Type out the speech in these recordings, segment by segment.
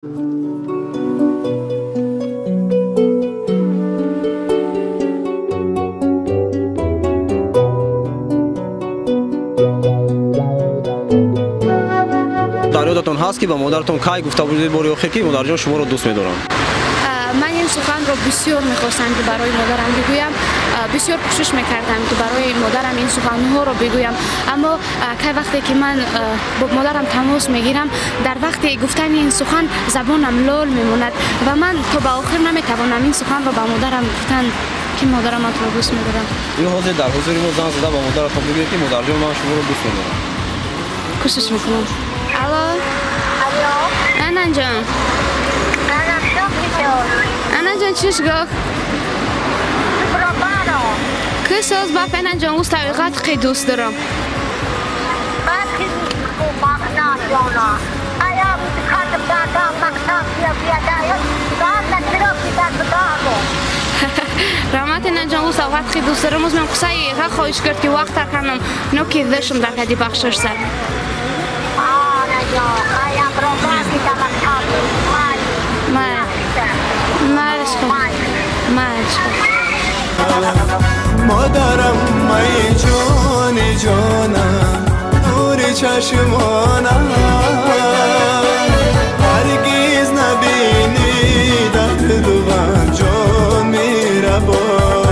Дар ёдатон ҳаст ки ба модаратон кай гуфта будед бори охир ки модарҷон шуморо дӯст медорам? Ман ин суханро бисёр мехостам ки барои модарам бигӯям, бисёр кӯшиш мекардам ки барои модарам ин суханҳоро бигӯям, аммо кай вақте ки ман бо модарам тамос мегирам, дар вақти гуфтани ин сухан забонам лол мемонад ва ман то ба охир наметавонам ин суханро ба модарам гуфтан ки модарам ман туро дӯст медорам. Ин ҳозир дар ҳузури мо занг зада ба модаратон бигӯед ки модарҷон ман шуморо дӯст медорам. Кӯшиш мекунам. Алло. Алло. Анаҷон. Анаҷон чиш гох? Кисоз баф анаҷон ӯз табиғат қи дӯст дорам. Раҳмат анаҷон ӯз табиғат қи дӯст дорам. Ӯз ман қусаи ға хоҳиш кард ки вақт тарканам но ки дашм дар кади бахшиш сар. Модарам май ҷони ҷонам, нури чашмонам, ҳаргиз набинӣ дарду ғам ҷон мерабонам.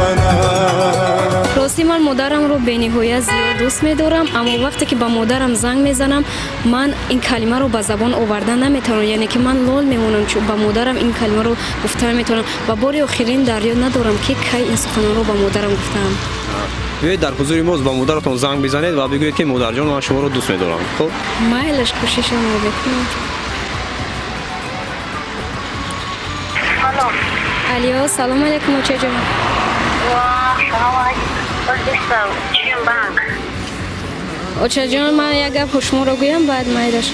Рости ман модарамро бениҳоят зиёд дӯст медорам, аммо вақте ки ба модарам занг мезанам, ман ин калимаро ба забон овардан наметавонам, яъне ки ман лол мемонам, чун ба модарам ин калимаро гуфта наметавонам ва бори охирин дар ёд надорам ки кай ин суханонро ба модарам гуфтаам. Биёед дар ҳузури мо ба модаратон занг бизанед ва бигӯед ки модарҷон ман шуморо дӯст медорам. Хуб? Майлаш, кӯшишамро мекунам. Алло, салом алейкум, очаҷон. Очаҷон, ман як гап шуморо гӯям, баъд майлаш.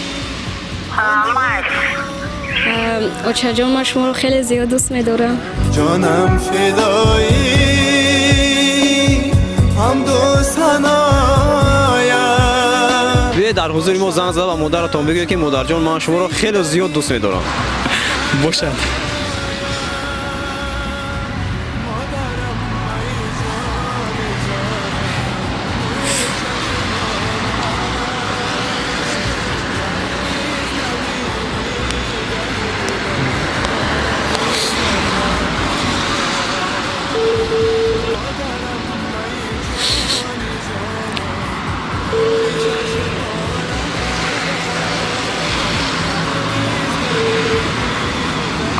Очаҷон, ман шуморо хеле зиёд дӯст медорам. Ҷонам фидоӣ ҳамду саноя. Биёед дар ҳузури мо занг зада ба модаратон бигӯед ки модарҷон ман шуморо хеле зиёд дӯст медорам. Бошад.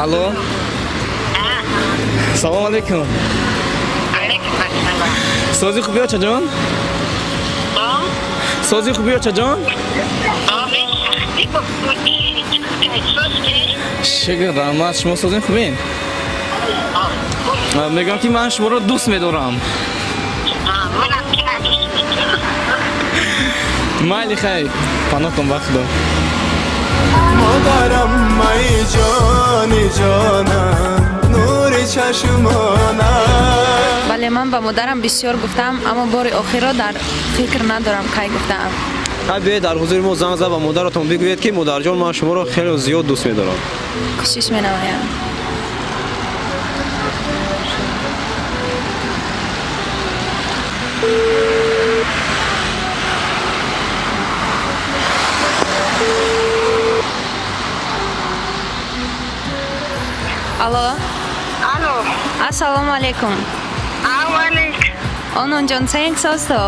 Алло. Салом алейкум. Алейкум ассалом. Сози хуби очаҷон? Сози хуби очаҷон? Шукр, раҳмат. Шумо созин хубин? Мегӯям ки ман шуморо дӯст медорам. Майли хайр, паноҳтон ба Худо. Модарам май ҷони ҷонам, нури чашмонам. Бале, ман ба модарам бисёр гуфтам, аммо бори охирро дар фикр надорам кай гуфтаам. Биёед дар ҳузури мо занг зада ба модаратон бигӯед ки модарҷон ман шуморо хеле зиёд дӯст медорам. Кӯшиш менамоям. Алло. Алло. Ассалому алейкум. Алейкум. Ононҷон, сенг состо?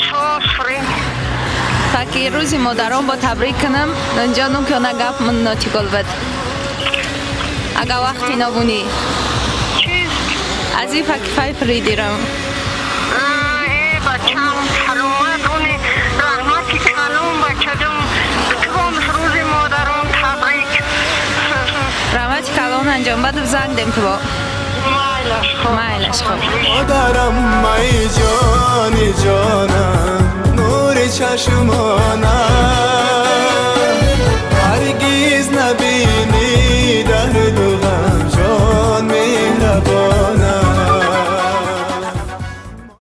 Софрин. Факи рӯзи модарон бо табрик кунам, нонҷону кёна гап мун нотигол бад. Ага вақти нобунӣ. Чиз? Аз ин факи фай фридирам. Э, бачам, саломат буни, раҳмати калон бачаҷон. Битвон рӯзи модарон табрик. Раҳмати калон анҷом, баъд занг дем ту бо. Майлаш хуб. Майлаш хуб. Модарам май ҷони ҷонам, нури чашмонам.